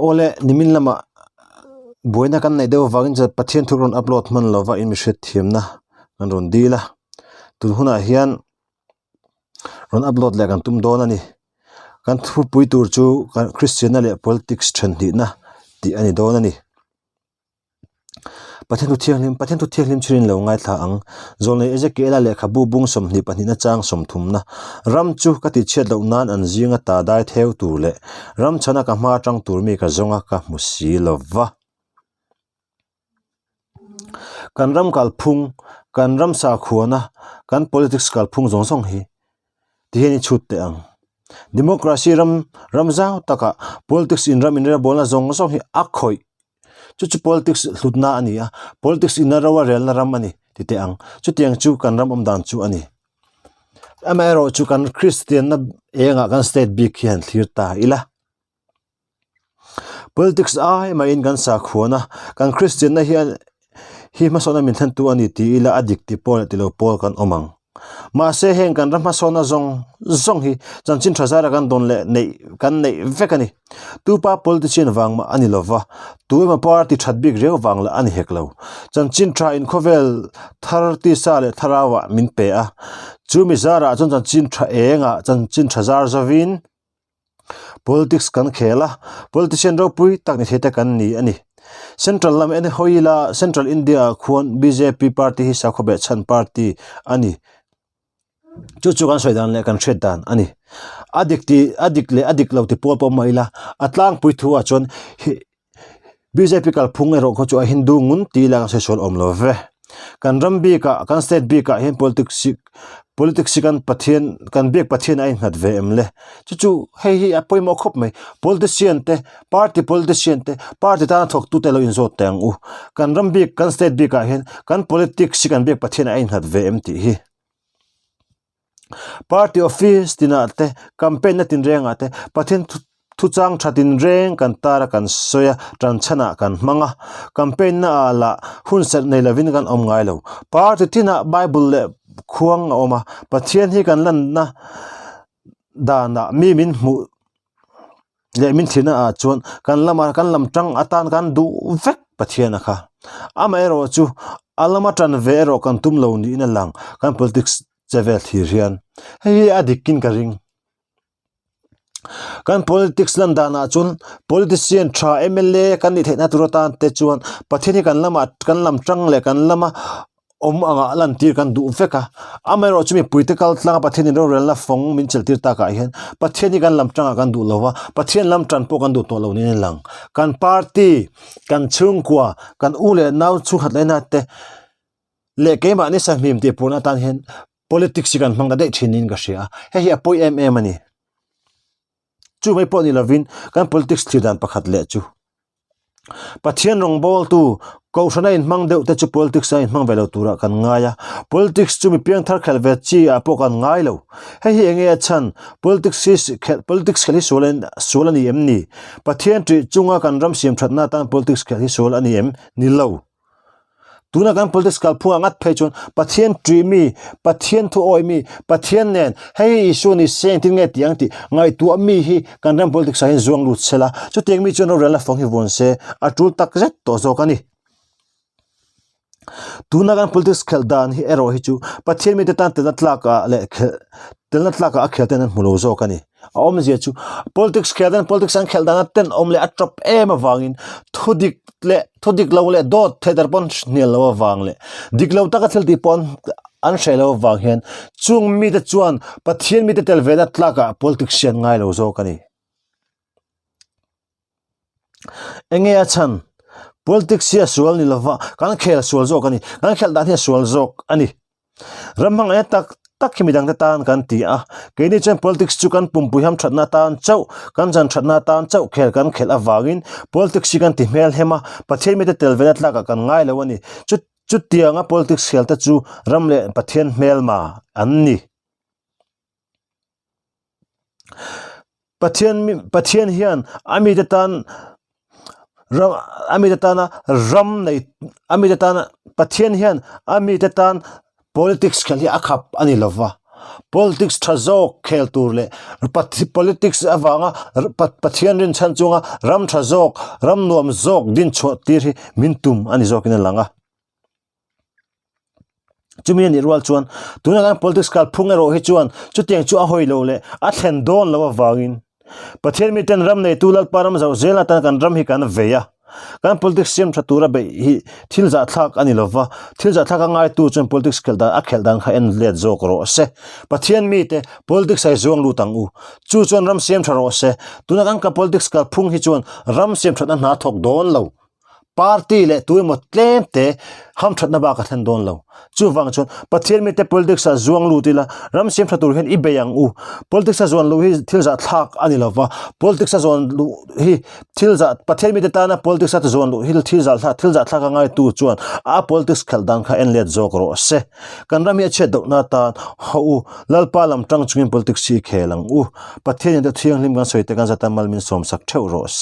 Awle nimin lamah buaina kan neih deuh avangin Pathian thu rawn upload hman lova in mi hriatthiamna kan rawn dil a tun hunah hian rawn upload leh kan tum dawn a ni kan thupui tur chu Kristianna leh politics then hnihna tih a ni dawn a ni. Pathian thu thianghlim Pathian thu thianghlim chhirin lo ngaithla ang. Zawlnei Ezekiela lehkhabu bung 22 pahnihna chang sawmthumna ram chu ka tihchhiat loh nan an zinga ta dai theu tur leh ram chhana ka hma atang tur mi ka zawnga ka hmu si lo va. Kan ram kalphung, kan ram sakhuana, kan politics kalphung zawng zawng hi tihian i chhut teh ang. Democracy ram ram zau takah politics inram inrelbawlna zawng zawng hi a khawih Chu chu politics hlutna a ni a, politics ina ro a relna ram a ni ti teh ang. Chutiang chu kan ram awm dan chu a ni. Amaherawh chu kan Kristianna engah kan state bik hi han thlir ta ila. Politics ai mahin kan sakhuan a, kan Kristianna hian hi hmasawnna min thlentu a ni ti ila a dik ti pawl leh ti lo pawl kan awm ang. Mahse heng kan ram hmasawnna zawng zawng hi chanchin tha zara kan dawn leh neih kan neih vek a ni. Tupa politician vang mah a ni lova, tu emaw party that bik riau vang lah a ni hek lo. Chanchin tha in khawvel thar tisa leh thlarauah min pe a, chu mi zarah chuan chanchin tha engah chanchin tha zar zovin, Politics kan khel a, politician ropui tak ni thei te kan ni a ni. Central lam en hawi ila Central India ah khuan bjp party hi sakhaw beh chhan party a ni. Chu chu kan sawi dan leh kan hriat dan a ni. A dik ti a dik leh a dik lo ti pawl pawh mah ila a tlangpui thu ah chuan hi Bjp kalphung erawh khaw chu a Hindu ngun tih ila kan sawi sual awm lo ve. Kan ram bikah, kan state bikah hian politics hi politics hi kan Pathian kan biak Pathian a innghat ve em le? Chu chu hei hi a pawimawh khawp mai. Politician te, party politician te, party tana thawktute lo inzawt teh ang u. Kan ram bik, kan state bikah hian kan politics hi kan biak Pathian a innghat ve em tih hi. Party office tinah te campaign na tinrengah te Pathian thuchang tha tinreng kan tar a kan sawi a tan chhanah kan hmang a campaign na ah lah hun serh nei lovin kan awm ngai lo party tinah bible leh khuang a awm a Pathian hi kan lanna danah mi min hmuh leh min thihna ah chuan kan lama kan lam tang atan kan duh vek Pathian a kha amaherawh chu a lama tan ve erawh kan tum lo niin a lang kan politics che vel thlir hian hei hi a dik in ka ring kan politics lan danah chuan politician tha mla kan nih theihna tur atan te chuan Pathian hi kan lamah kan lam tang leh kan lama awm angah lantir kan duh vek a, amaherawh chu mipuite kal tlanga Pathianin rorelna fawng min chelhtir takah hian Pathian hi kan lam tangah kan duh lo va, Pathian lam tan pawh kan duh tawh lo niin a lang. Kan party, kan chhungkua, kan u leh nau chhungkhat laina te leh keimahni sahmim tih purna atan hian politics hi kan hmang ta daih thin niin ka hria a, hei hi a pawi em em a ni. Chu mai pawh ni lovin kan politics thlir dan pakhat leh chu Pathian rawngbawltu Kohhrana inhmang deuh te chu politics a inhmang ve lo turah kan ngai a, politics chu mi piangthar khelh ve chi ah pawh kan ngai lo. Hei hi enge a chhan? Politics hi khelh politics khelh hi sual sual a ni em ni? Pathian ṭih chunga kan ram siam ṭhatna atan politics khelh hi sual a ni em? Ni lo. Tuna kan politics kalphungah ngat phei chuan Pathian ṭih mi, Pathian thu awi mi, Pathian nen hei hi Isua ni se engtin nge tih ang tih ngaihtuah mi hi kan ram politics ah hian zuang lut se la, chutiang mi chuan rorelna fawng hi vuan se a ṭul tak zet tawh zawk a ni. Tuna kan politics khelh dan hi erawh hi chu Pathian mite tan telna tlak ah leh khelh telna tlak ah a khel ten an hmu lo zawk a ni. A awmzia chu politics khelh dan politics an khelh dana tenawm leh a tawp em avangin thu dik leh thu dik lo leh dawt theih dar pawn hnial lo avang leh dik lo taka thil tih pawh an hreh lo avang hian chung mite chuan Pathian mite tel ve na tlakah politics hi an ngai lo zawk a ni. Enge a chhan? Politics hi a sual ni lova, kan khel sual zawk a ni. Kan khelh dan hi a sual zawk a ni. Ram hmangaihna tak tak hi midangte tan kan ti a, keini chuan politics chu kan pumpui ham thatna atan chauh, kan chan thatna atan chauh khel kan khelh avangin politics hi kan ti hmelhem a, Pathian mite tel vena tlakah kan ngai lo a ni. Chu chutianga politics khel te chu ram leh Pathian hmelma an ni. Pathian mi Pathian hian a mite tan ram a mite tana ram nei a mite tana Pathian hian a mite tan politics khelh hi a khap a ni lova. Politics tha zawk khel tur leh politics avanga Pathian rinchhan chunga ram tha zawk, ram nuam zawk din chhuah tir hi min tum a ni zawkin a lang a. Chumi a nih rual chuan tunah khan politics kalphung erawh hi chuan chutiang chu a hawi lo leh a thlen dawn lo avangin Pathian miten ram neitu Lalpa ram zauh zel atan kan ram hi kan vei a. Kan politics siam tha tura beih hi thil zahthlak a ni lova, thil zahthlak a ngaitu chuan politics khelh dan a khelh dan kha en let zawk rawh se. Pathian mite politics a i zuang lut ang u. Chu chuan ram siam tha rawh se. Tuna kan ka politics kalphung hi chuan ram siam thatna hna thawk dawn lo. Party leh tu emaw tlem te hamthatna bak a thlen dawn lo. Chuvang chuan Pathian mite politics ah zuang lut ila, ram siam tha tur hian i bei ang u. Politics a zuan luh hi thil zahthlak a ni lova, politics a zuan luh hi thil zah Pathian mite tana politics a zuan luh hi thil zahthlak thil zahthlak a ngaitu chuan a politics khelh dan kha en let zawk rawh se. Kan ram hi a chhiat dohna atan haw u, Lalpa lam tang chungin politics hi i khel ang u. Pathian in te thianghlim kan sawi te kan zata mal min sawmsak theuh rawh se.